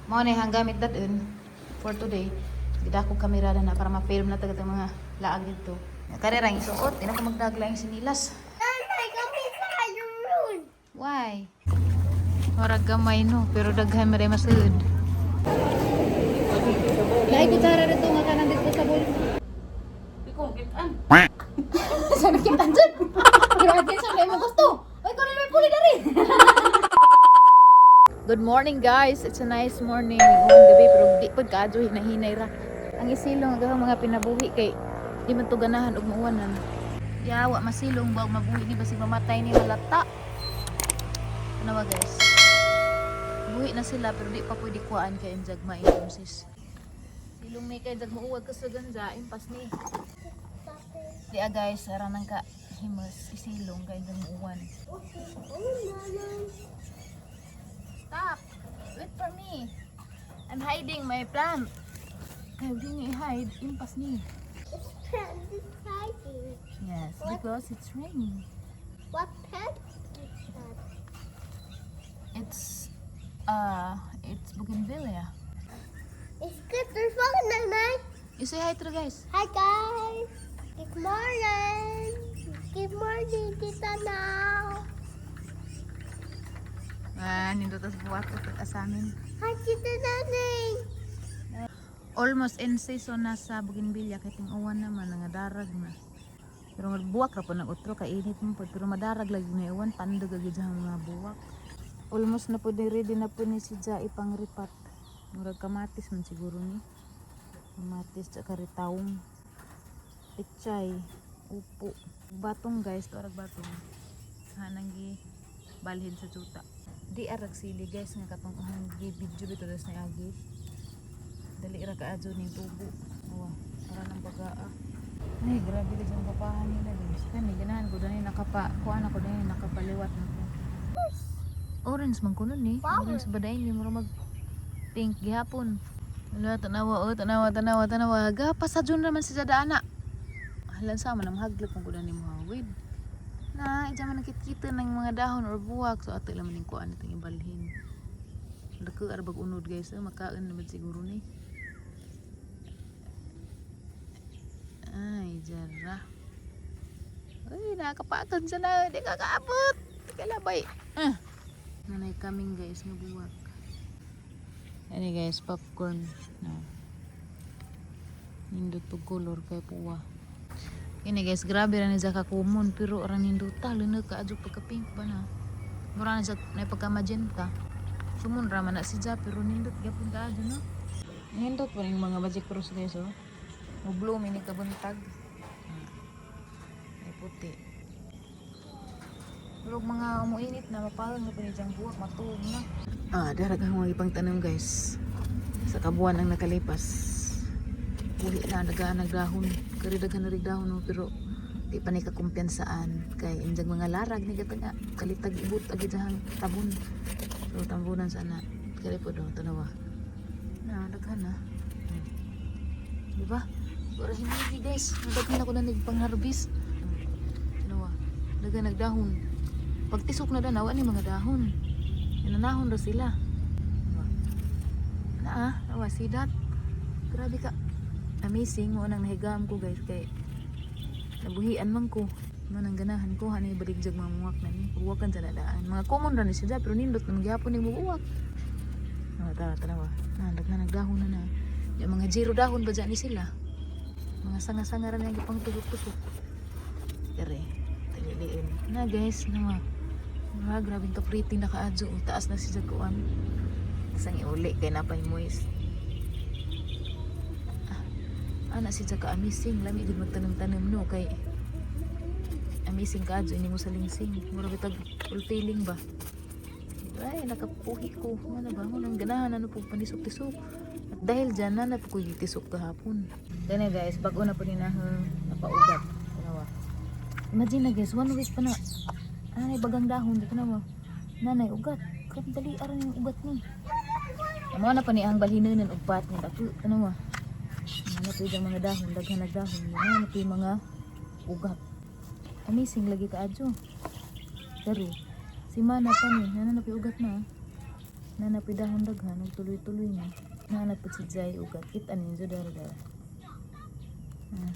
Mao na ang gamit daton for today. Gidako kamera na para ma-film na tagat ang mga laag dito. Kare ra isuot, di na ko magdagla yung sinilas. Nanay, go inside your room. Why? Murag gamay no, pero daghan man masud. Lahi kutsara rito nga kanang disposable. Di ko kitaan. Sa nakita dyan. Grabe sa mo gusto. Ay, kunin may puli dari. Good morning, guys. It's a nice morning. Uwan gabi pero di pud kaadyo hinahinay ra. Ang isilong ang mga pinabuhi kay di man to ganahan og muuwanan. Yawa masilong ba og mabuhi ni basig mamatay ni malata. Ano ba, guys? Buhi na sila pero di pa pwede kuhaan kay injag mainom sis. Silong ni kay jag muuwag ka sa ganza impas ni. Di ah, guys, ara nang ka himas isilong kay injag muuwan. Stop! Wait for me. I'm hiding my plant. Kaya di niya i-hide, impas ni. It's plant is hiding. Yes, What? because it's raining. What plant is that? It's bougainvillea. It's good. There's one, Nanay. You say hi to the guys. Hi, guys. Good morning. Good morning, Tita Now. Ah, nindot as buwak at asamin. Hi, Tita Nanay. Almost in season na sa bougainvillea kay ting-uwan naman nangadarag na. Pero buwak ra po ng utro kay init mo po pero madarag lagi na uwan pandog gyud ang mga buwak. Almost na po ni ready na po ni si Ja ipangripat. Murag kamatis man siguro ni. Kamatis tsaka ritawong. Pichay, upo. Batong, guys, to arag batong. Hanang gi balhin sa tuta. Di arag sili, guys, nga katong ahang gi video bito das na agi. Dali ra kaadyo ning tubo. Awa, para nang bagaa. Ay, grabe ka dyan papahan nila, guys. Kani, ganahan ko dani nakapa, kuan ako dani nakapaliwat na ko. Orange man kuno ni. Orange ba dai ni mura mag pink gihapon. Wala, tanawa, oh, tanawa, tanawa, tanawa. Gapas sa dyan naman si Jada, ana. Halan sa man, ang haglap kung kuno ni mo hawid. Na, idya man nakikita ng mga dahon or buwak. So, ato lang maning kuan itong ibalhin. Laki arbag unod, guys. Eh, makain naman siguro ni. Ay, jara. Uy, nakakapakan siya na. Hindi ka kaabot. Di ka labay. Ah. Nanay kaming, guys, nga buwak. Ano, guys, popcorn. No. Nindot pag color kay puwa. Kini, guys, grabe ra ni ka common pero ra nindota luna ka adyo pagka pink ba na. Mura na siya na pagka magenta. Sumon ra man na si Ja pero nindot gyapon ka adyo no. Nindot pa rin mga magic rose, guys, oh. Mo bloom ini kabuntag. Ay puti. Pero mga umuinit na mapalang na pa ni diyang buwak matuog na. Ah, darag ang mga ipang tanong, guys. Sa kabuan ang nakalipas. Buhi na nagaan nagdahon. Kari daghan na rin dahon no, pero di pa ni kakumpiyansaan kay injag mga larag ni katanga kalitag ibut agi diyang tabon. So tambunan sana. Kari po do tanawa. Na daghan na. Di ba? Pero hindi, guys, nadaghan ako na nagpang-harvest. Tanawa. Daghan nagdahon. Pag tisok na danawa ni mga dahon. Nanahon ra sila. Diba? Na ah, awa see that. Grabe ka. Amazing mo nang nahigam ko, guys, kay nabuhian man ko. Mo nang ganahan ko hanay baligjag mga muwak na ni. Uwakan sa dadaan. Mga common ra ni sila pero nindot na magyapon ni uwak. Tanawa, tanawa, tanawa. Na, daghan nagdahon na na. Yung mga zero dahon ba dyan ni sila? Mga sanga-sanga ra na yung ipang tusok-tusok. Kere, taliliin. Na guys, nawa. Mga grabing ka-pretty na kaadyo. Taas na si Jaguan. Tasang iuli kay napay moist. Ah, ana si Jaga amazing. Lami gud magtanom-tanom no kay amazing kaadyo ini mo sa lingsing. Mura bitag fulfilling ba. Ay, nakapuhi ko. Ano ba? Ano ganahan ano po panisok-tisok. At dahil dyan na napo ko tisok kahapon. Gani, guys, bago na po ni na napaugat. Tanawa. Imagine na, guys, one week pa na. Anay bagang dahon dito na mo. Nanay ugat. Grabe dali aron yung ugat ni. Amo na pa ni ang balhinunan og pat ni dako ano mo. Ano po yung mga dahon, daghan na dahon. Ano po yung mga ugat. Amazing lagi ka adyo. Pero si Mana pa ni, nana na po yung ugat na. Naa na dahon daghan ug tuloy-tuloy na. Naa na pud si Jai ugat. Kita ninyo dara dara. Ah,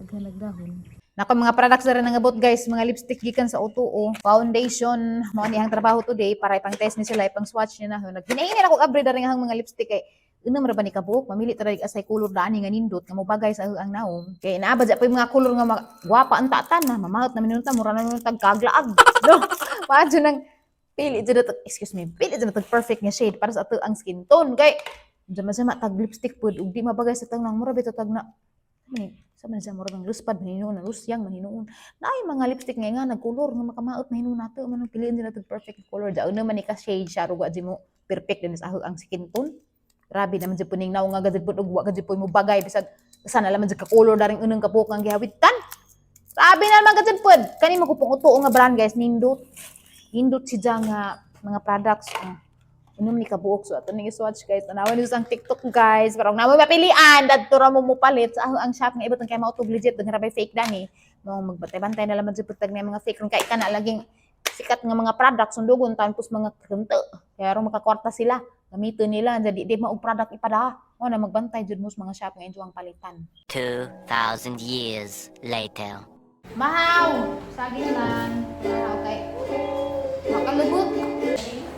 daghan nagdahon. Nako, mga products na rin nangabot, guys, mga lipstick gikan sa O2O, foundation, mao ni ang trabaho today para ipang test ni sila, ipang swatch niya na. Naghinahina na ko abri dari nga ang mga lipstick kay unam ra ba ni kabuok, mamili ta ra asay kulor dani nga nindot nga mobagay sa ang naong. Kay naa ba pa yung mga kulor nga gwapa ang tatan na mamahot na minuta mura na minuta kaglaag. No, paadyo nang pili jud na, excuse me, pili jud na tag perfect nga shade para sa ato ang skin tone kay jama-jama tag lipstick pud ug di mabagay sa tang nang mura bitaw tag na mani sa man siya mura bang luspad man hinuon na lusyang man hinuon. Naay mga lipstick nga nagkulor nga makamaot na hinuon nato man ang piliin din nato perfect color jaon naman ni ka shade siya ruga di mo perfect din sa ang skin tone. Grabe naman jud puning naong nga gajud pud ug wa gajud pud mo bagay bisag sana laman jud ka color daring unang kabuok ang gihawitan. Grabe na naman gajud pud. Kani magupong uto nga brand, guys, nindot. Nindot siya nga mga products. Oh. Unom ni kabuok so ato ning swatch, guys. Tanawan niyo sa ang TikTok, guys. Parang namo mapilian dadto ra mo mopalit sa ang shop nga ibot kay mao legit daghan ra bay fake dani. Mo magbantay-bantay na lamang jud pud tag mga fake ron kay kana laging sikat nga mga products sundugon tapos mga krento. Kaya aron makakwarta sila gamiton nila jadi di mao product ipada. Mo na magbantay jud mo sa mga shop nga inyo ang palitan. 2,000 years later. Mahaw! Saging lang. Mahaw kay makalubot.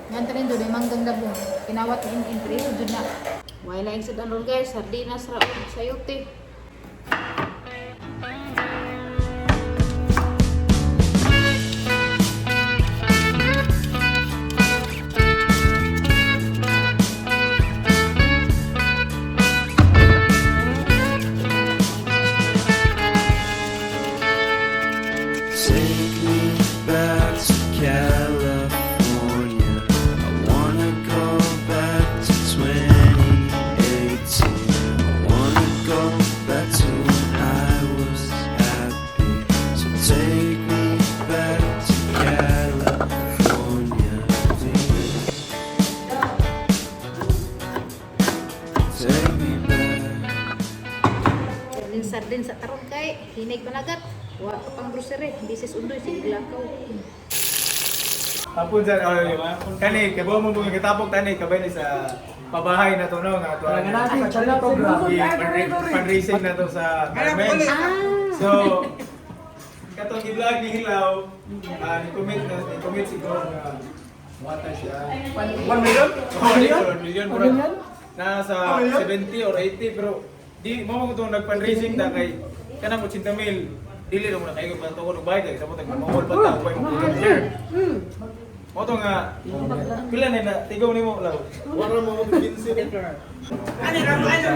Yan ta rin doon, may manggang dabong. Kinawat ni in pre, jud na. Wala laing sa ron, guys, sardinas ra og sayote. Take me back to California. I wanna go back to 2018. I wanna go back to when I was happy. So take me back to California, please. Take me back. Sardin sardin sa taron kay hinig panagat. Wa pa pang grocery, bisis undoy sige lakaw. Hapon sir, oh, di ba? Kani, kay mo mga kitapok tani kabay ni sa pabahay na to no nga to. Fundraising na to sa Carmen. So, katong i-vlog ni Hilaw, ni-commit na ni-commit siguro nga wata siya. 1 million? Oh, 1 million. 1 million? Nasa 70 or 80 pero di mo mo itong nag-fundraising ta kay kanang 80 mil dili ra mo na kayo pa og bayad kay sa mo tag mamahol pa ta ubay mo. Mo to nga pila na na tigaw nimo law.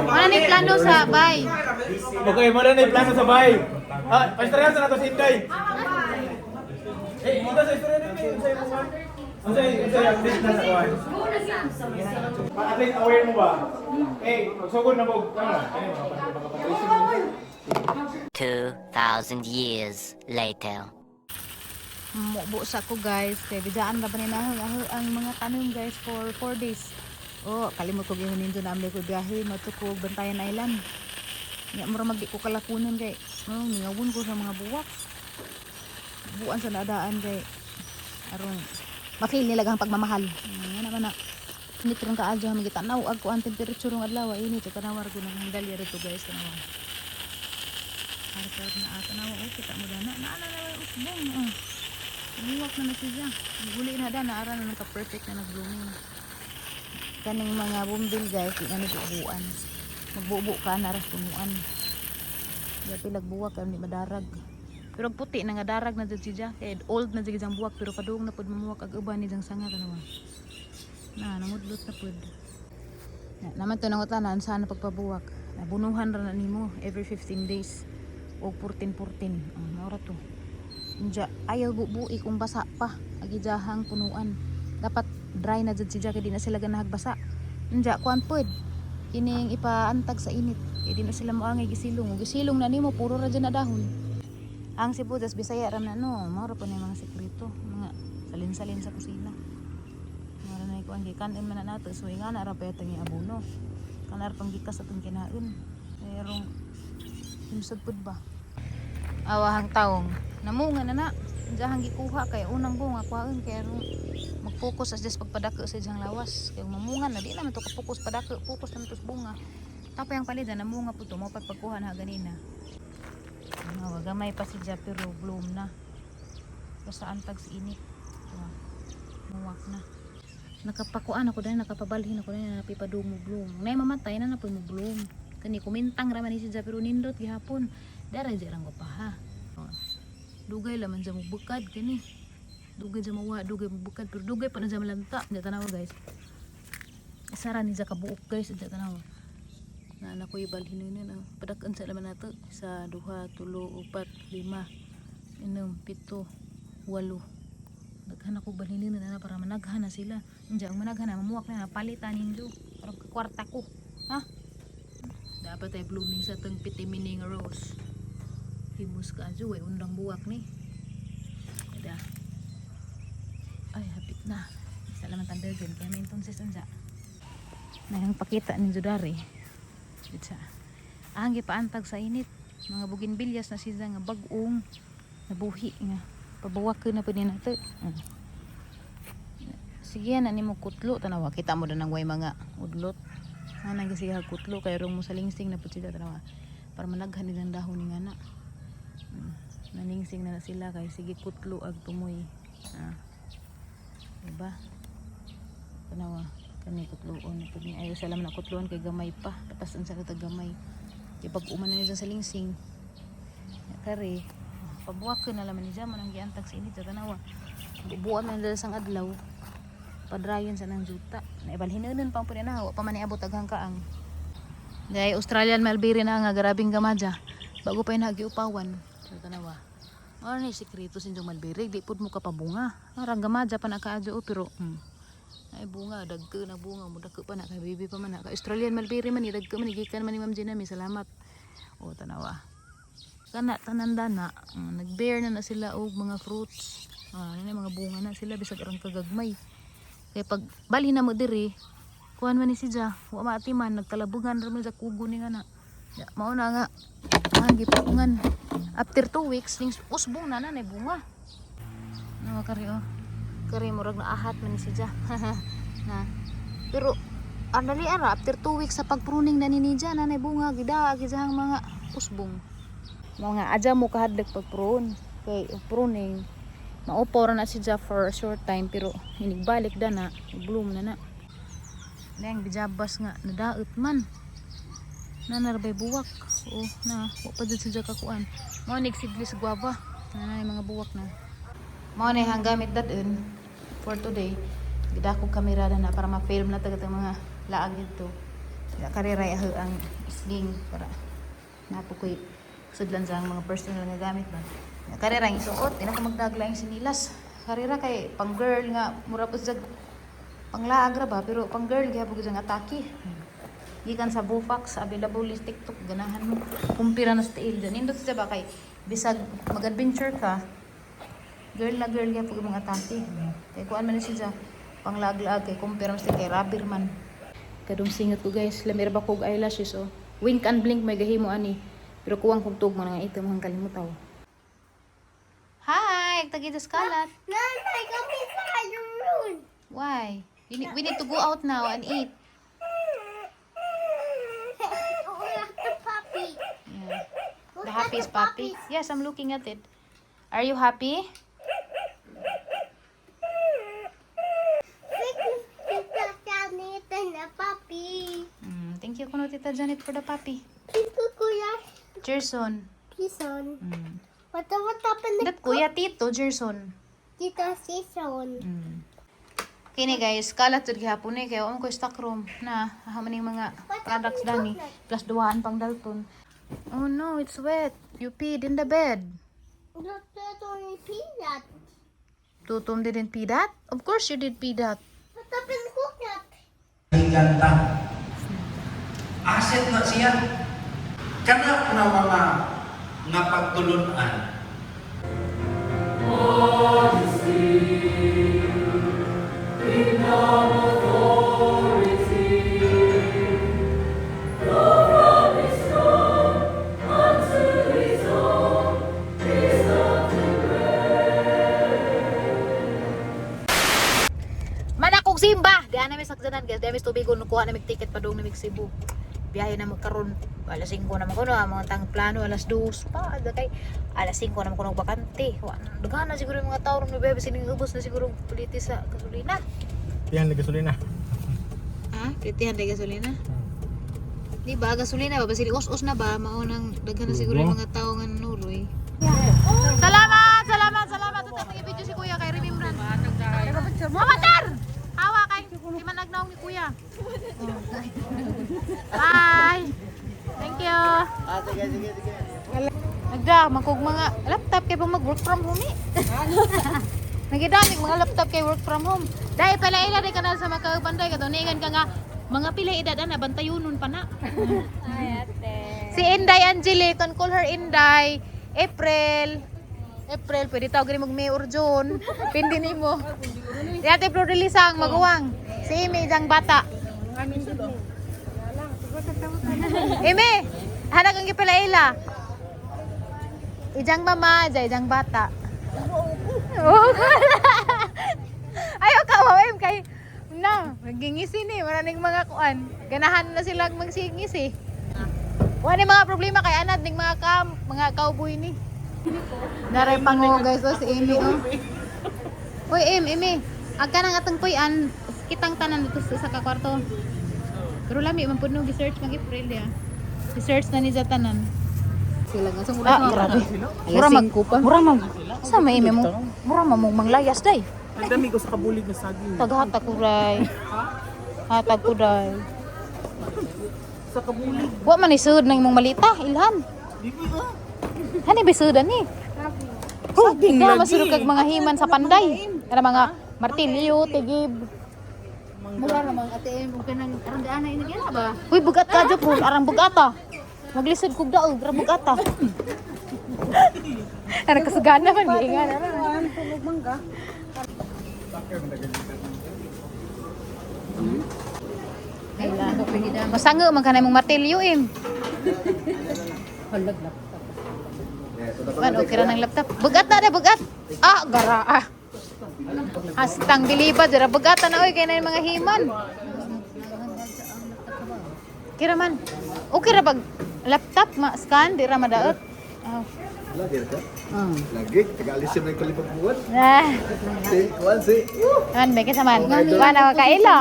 Wala ni plano sa bay. Okay, mo na na plano sa bahay. Ah, paistorya sa nato si Inday. Eh, mo sa istorya ni unsay mo ba? Unsay update na sa kuan? At least aware mo ba? Eh, magsugod na mo ano? Kani mga fundraising mo. 2,000 years later. Mubo sa ko, guys, kay bidaan ra ba ni nahang ang mga tanom, guys, for 4 days. Oh, kalimot ko gihon nindo na ko biyahe madto ko Bantayan Island. Nya mura magdi ko kalakunon kay oh, mingawon ko sa mga buwak. Buan sa nadaan kay aron ma-feel nila ang pagmamahal. Nga naman na init ron kaadyo magitanaw ag kuan temperature ng adlaw init tanaw ra gud nang dalya dito, guys, tanaw. Para na tanaw oh, kita mo dana na na na usbong oh. Umuwak na na siya. Guli na da, naara na nagka-perfect na nag-blooming. Kaning mga bumbil, guys, di na nagbubuan. Magbubo ka na ras punuan. Di pilag buwak kay di madarag. Pero ang puti na nga darag na jud siya. Kay old na jud siyang buwak pero padung na pud mamuwak ag uban ni jang sanga tanawa. Na namudlot na pud. Na, naman to nangutanan sana pagpabuwak. Nabunuhan ra na nimo every 15 days o 14 14. Oh, mao ra to. Inja, ayaw bubui kung basa pa. Agijahang punuan. Dapat dry na jud siya kay di na sila ganahag basa. Inja, kuan pod. Kining ipaantag sa init. Kay di na sila moangay gisilong. Ug gisilong na nimo puro ra jud na dahon. Ang sibuyas Bisaya ram na no, mao ra po na yung mga sekreto, mga salin-salin sa kusina. Mao ra na kuan gikan man na nato so ingana ra pa yatang abono. Kanar pang gikas atong kinaon. Merong himsod pud ba? Awahang taong namunga na na. Diyahang gikuha kay unang bunga kuhaon kay aron magpuno. Focus as just pagpadako sa iyang lawas. Kay mamunga na di naman to ka focus padako, focus naman to sa bunga. Tapos ang palida namunga po to mo pagkuha na ganina. Ano, gamay pa si siya pero bloom na. Basta antag sa init. Diba? Muwak na. Nakapakuan ako dahil nakapabalhin ako dahil napipadumo bloom. Nay mamatay na napoy mo bloom. Kani kumintang ra man ni siya pero nindot gihapon. Dara jay rang pa ha. Oh. Dugay laman sa mubukad kani. Dugay sa mawa, dugay mubukad pero dugay pa na sa malanta. Di tanawa, guys. Sara ni sa kabuok, guys, di tanawa. Na anak ko ibalhin nun ang padakan sa laman nato sa duha, tulo, upat, lima, enom, pito, walo. Daghan ako balhin na para managhan na sila. Inja ang managhan na mamuwak na palitan ninyo para kwarta ko. Ha? Dapat ay blooming sa tong pitimining rose. Himus ka adyo, way undang buwak ni. Kada. Ay, hapit na. Isa laman tandagan kaya may entonces unsa. Nahang pakita ni Judari. Itsa. Ang gipaantag sa init. Mga bougainvilleas na siya nga bag-ong nabuhi nga. Pabuwak na pud ni nato. Sige na nimo kutlo tanawa kita mo danang way mga udlot. Ana gyud siya kutlo kay rong mo sa lingsing na pud sila tanawa para managhan nilang dahon ni ngana. Naningsing na, na sila kay sige kutlo ag tumoy. Ah. Diba? Tanawa kani kutloon na pud ni ayo sa laman na kutloon kay gamay pa patasan sa katag gamay. Kay pag uman na niya sa lingsing. Kare pabuwak na laman niya mo nang giantag sa init sa tanawa. Bubuan na nila sang adlaw. Padrayon sa nang juta. Naibalhinunon pa po na wa pa man niabot aghang kaang. Dahil Australian Mulberry na nga grabing gamaja. Bago pa yun hagiupawan. Sa tanawa. Ano ni sikreto sa inyong mulberry, di pud mo kapabunga. Arang gamaja pa na kaadyo oh, pero ay bunga dagko na bunga mo dagko pa na kay baby pa man na. Ka Australian mulberry man ni dagko man ni gikan man ni Ma'am Gina, mi salamat. O tanawa. Kana tanan dana, nag-bear na na sila og mga fruits. Ah, ano na mga bunga na sila bisag arang kagagmay. Kay pag balhin na mo diri, kuan man ni siya, wa maatiman nagkalabugan ra man sa kugo ni nga na. Ya, mao na nga ah, gipakungan. After 2 weeks ning usbong na na nay bunga. Nawa kari oh. Kari murag naahat man ni siya. Na. Pero ang dali ara after 2 weeks sa pagpruning na ni niya na nay bunga gida gidahang mga usbong. Mga adya mo kahadlok pag prune kay ang pruning maupo ra na siya for a short time pero inigbalik da na bloom na na. Nang bijabas nga nadaot man. Na narbay buwak. O na wa pa jud siya kakuan. Mao ni seedless guava. Na na yung mga buwak na. Mao ni hang gamit dadun for today. Gidako kamera na na para ma-film na tagat ang mga laag dito. Kariray ang isling para napo ko'y sudlan sa ang mga personal nga gamit ba. Karera ang isuot, di na ko magdagla yung sinilas. Karera kay pang girl nga mura po sa panglaag ra ba pero pang girl gihapon gyud ang atake. Gikan sa Bufax, available is TikTok, ganahan mo. Kumpira na sa tiil dyan. Nindot siya ba kay bisag mag-adventure ka, girl na girl gihapon yung mga atake. Kay kuan man na siya panglaag-laag kay kumpira man siya kay rubber man. Kadung singot ko, guys, lamir ba kog eyelashes oh. Wink and blink may gahimo ani. Pero kuwang kog tugma nga ito mga kalimutaw. Hi, tagita kalat. Nanay, go inside your room. Why? We need to go out now and eat. Oh, look at the puppy. Yeah. Look The at happiest puppy. Yes, I'm looking at it. Are you happy? Thank you, Tita Janet and the puppy. Thank you kuno Tita Janet for the puppy. Thank you, Kuya Jerson. Jason. What happened to That Kuya Tito Jerson. Tita Jason? Kini guys, kalat jud gihapon eh kay wa man ko stock room na ha maning mga products dani plus duhaan pang Dalton. Oh no, it's wet. You peed in the bed. Look, there's only peanut. Tutom didn't pee that? Of course you did pee that. What happened to coconut? Ganda. Asset na siya. Kana na mga nga pagtulunan. Kuha na mig ticket padung na mig Cebu. Biyahe na magkaron alas 5 naman kuno ang mga tang plano alas 2 pa ada kay alas 5 naman kuno bakante. Wa na daghan na siguro yung mga tao ron bebe sining ubos na siguro puliti sa gasolina. Yan, gasolina. Ha? Plitihan de gasolina? Di ba gasolina ba basili us-us na ba mao nang daghan na siguro yung mga tao nga nuroy. Salamat, salamat, salamat. Ito tayong video si Kuya kay Remembrance. Matar! Hawa kay di man nagnaong ni Kuya. Bye. Thank you. Ah, sige, sige, sige. Nagda, magkog mga laptop kay pang mag-work from home eh. Nagidamig mga laptop kay work from home. Dahil pala ila di kanal sa makabanday katuningan ka nga mga pila edad ana bantayunon pa na. Ay, ate. Si Inday Angeli, can call her Inday. April. April, pwede tawag rin mag May or June. Pindi nimo. Si Ate Flor de Lisang, maguwang. Si Amy, isang bata. Amy, hanag ang gipila-ila. Ijang mama, ija ijang bata. Oo. Ayaw ka, em kay na, magingisi ni, maraming mga kuan. Ganahan na silang magsingis eh. Wala ni mga problema kay anad ning mga kam, mga cowboy ni. Naray pango guys oh, si Amy oh. Uy, Em, Amy, agka nang atong puy-an, kitang tanan dito sa isa ka kwarto. Pero lami man pud no gi-search mag April ya. Gi-search na ni sa tanan. Sila nga sa Ah, grabe. Mura mag mura mag. Sa may Amy mo? Mura man mong manglayas day. Nagdami ko sa kabulig na saging. Taghatag ko ray. Hatag ko day. Sa kabulig. Wa man ni sud nang imong malita, ilhan. Hani ba sudan ni? Saging Ikaw lagi. masurog kag mga himan sa panday. Kana mga martilyo, tigib. Mura namang ate em ug kanang arang daan na inigyan ba? Uy, bugat ka jud po, arang bugata. Maglisod kog daog, arang bugata. Arang kasugana man giingan ara. Masanga man kanay mong martilyo im. Man, okay ra ng laptop. Bugat na na, bugat. Ah, gara ah. Hastang diliba, dira bugata na oy kay na yung mga himan. Kira man. Okay ra bag laptop ma-scan di ra madaot. Oh. Lagi ka? Lagi, taga-alisim na yung kalipag buwan. Ah, Si, kuwan, si. man may kinsa man. Wa na makaila.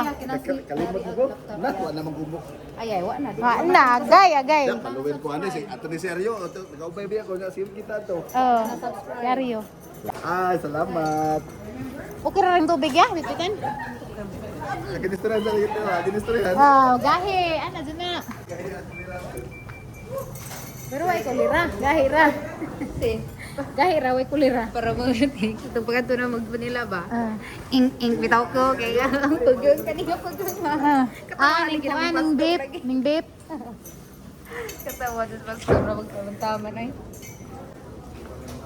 Kalimot mo ko. Na, kuwan na magubok. Ay ay wa na. Wa na, agay agay. Ya, paluin ko ano, si ato ni Sergio, ato, nakaubay biya ko na sim kita to. Oh, Dario. Ay, salamat. Okay ra rin tubig ya, bipitan. Kinistoran sa kita, kinistoran. Wow, gahi. Ana dyan na. Pero way kulira, gahi ra. Gahi ra way kulira. Para mga itong pagkanto na magbanila ba? Ah. Ing ing bitaw ko kay ang tugon kanina pagkaon ma. Ah, ah ning kuan ning beep, ning beep. Katawa jud pastor ra magtaman ay.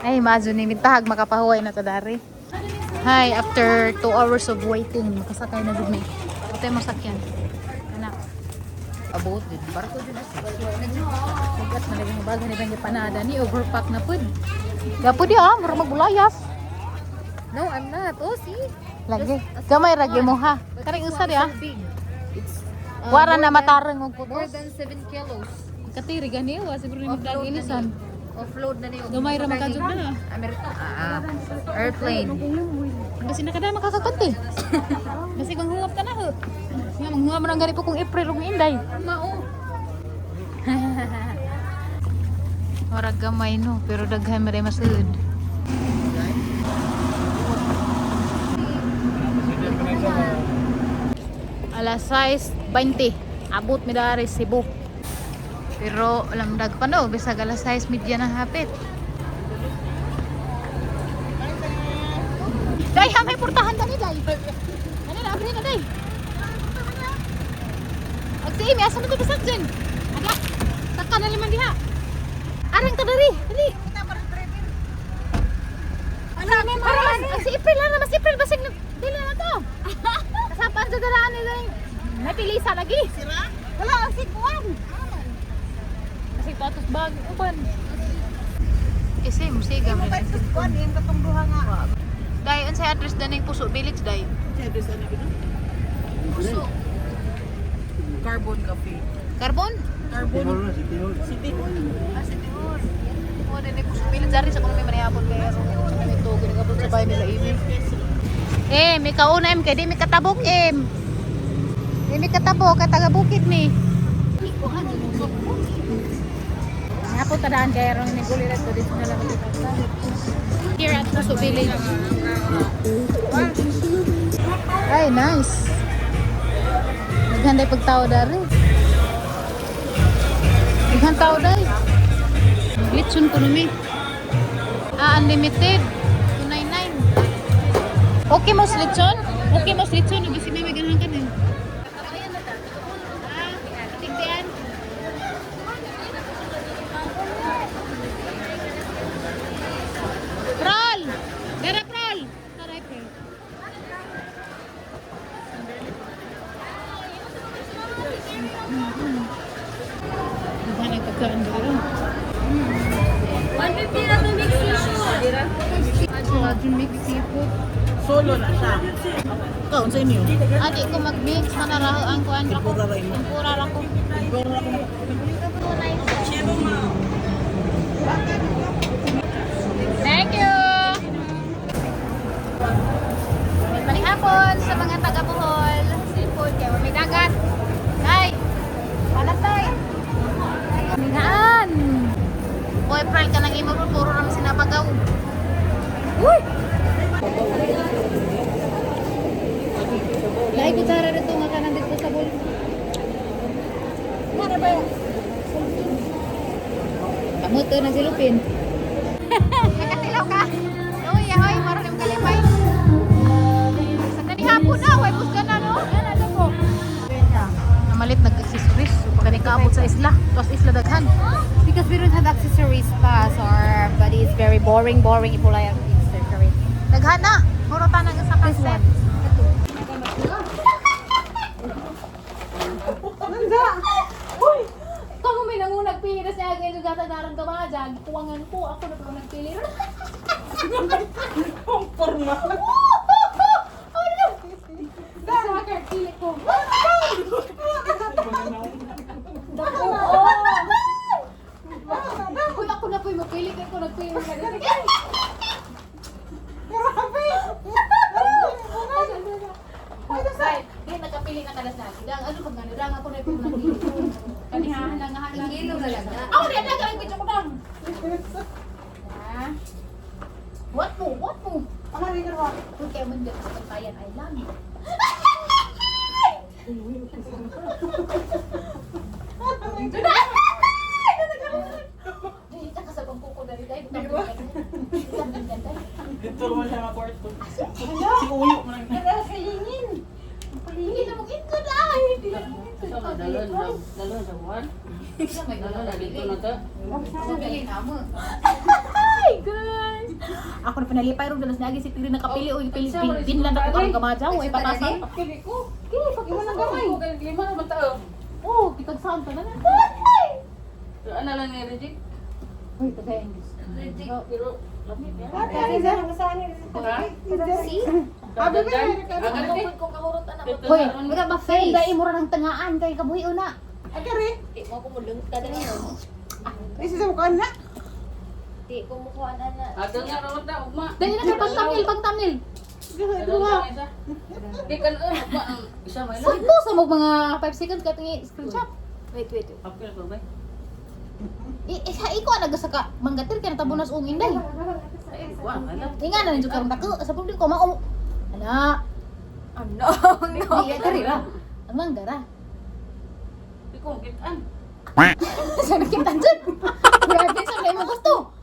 Ay, imagine ni mintahag makapahuway na ta dari. Hi, after 2 hours of waiting, makasakay na gud mi. Ito mo sakyan. Anak. Abot din barko din Bugat na lagi bago ni bang panada ni overpack na pud. Gapo di ah, mura magbulayas. No, I'm not. Oh, see? Lagi. Gamay ra mo ha. Karing usa di ah. Big. It's Wara more na matarang og More putos. than 7 kilos. Katiri gani wa siguro ni Offload na magdaginisan. ni. Offload na ni. Gamay ra makajud na. Amerika. Ah, airplane. Basi nakadama ka kagpante. Basi kung hungap ka na ho. Nga manghungap man ang gani po kung April ug Inday. Mao. Murag gamay no, pero daghan man masud. Alas 6:20. Abot mi dari Cebu. Pero lamdag pa no, bisag alas 6:30 na hapit. Day, ha, may portahan dani, day. Ano na, abri na, day. Ag si Amy, asa man to bisag dyan? Aga, saka na liman diha. Arang ka diri, dali. Aran, ang si April na mas April basig na dili na to. Kasapan sa daraan nila yung napilisa lagi. Sira? Wala ang siguan. Kasi tatos bag uban. Kasi musiga man. Day, unsay address daning Puso Village day? Puso. Carbon Cafe. Carbon? Carbon. City Hall. Ah, City Hall. Oh, dili ko supilit diri sa kuno may manihapon kay aron sa may tugo nagabot sa bahay nila ini. Eh, may kauna em kay di may katabok em. Di may katabok kay taga bukid mi. Hapon tadaan kay aron ni gulirat ko dito na lang kita. Here at Puso Village. Ay, nice. Naghanday pagtao dari. Daghan tao dai. Litson ko numi. Ah, unlimited. 299. Okay mo sa litson? Okay mo sa litson? Ubisi may ganahan ka din. Ah, tigdian. Prol! Dara, Prol! Taray, Prol. Daghan ang pagkain dito. 150 na to mix seafood. Mix seafood. Solo na siya. Ikaw, unsa inyo? Adi ko mag-mix, manaraho ang kuan ra ko. Tempura ra ko. Thank you! May hapon sa mga taga Bohol. Seafood kay may dagat. Nay. Palatay. Mingaan. Boy, pral ka nang imo bro, puro naman sinapagaw. Uy! Lahi kutsara dito nga kanan dito sa bol. Mara ba? Kamuto na si Lupin. Nakatilaw ka. Uy, ahoy, maroon yung kalipay. Sa kanihapon na, way busga na no. Ano po? Namalit nag-accessories. So pagka kaabot sa isla, tos isla daghan. Because we don't have accessories pa, so our body is very boring, boring. Ipulay ang accessories. Daghan na. Puro tanang sa This concept. one. Kamu may nangunag pili na siya ganyan gata darang ka mga dyan. Kuwangan ko ako na pala nagpili. Ang forma. Ano? Sa akin, pili ko. Uy, ako na po yung mapili kaya ko nagpili na. Grabe! Hindi, nakapili na kalas na. Dang, ano pag ano, dang ako na yung nagpili ko. Kanihahan lang, hahan Kilo na lang na. Ako na, dang, ang video ko dang. Ha? What mo? What mo? Uy, kaya man dito sa Bantayan Island. Dili ka sa bangko ko dali dahil. Di ba? Dito mo siya nga kwarto. Si Uyo mo lang. Hindi na mag-include ay! Hindi na mag-include. Dalawa sa buwan. Dalawa na dito na ta. Hi guys! Ako na pinalipay ron dalas nagi si Tiri nakapili o pili binlan ako karong gamajaw ay patasan. Pili ko. Kini pag imo nang gamay. Lima naman tao. Oh, kitag saan pa na. Ano lang ni Reggie? Uy, tagay English. Reggie, pero lamit ya. Hoy, Wala ba face? dai mo ra ng tangaan kay kabuhi una. Di mo ko mulungta na yun. Di ko mukuha na na. Adal nga rawat na ugma. Dali na kay pag thumbnail, pag thumbnail. Di kan ugma ang isa may lang. Uy, po sa mo mga 5 seconds ka tingi screenshot. Wait, wait, wait. Apil ko ba? I isa iko ana sa ka manggatir kay natabunas ung inday. Wa, ala. Inga na ninyo karon dako sa publiko mao. Ana, Ano? No. di kari ra. Ang manggara. Di ko kitan. Sa nakitan dyan. Grabe sa mo gusto.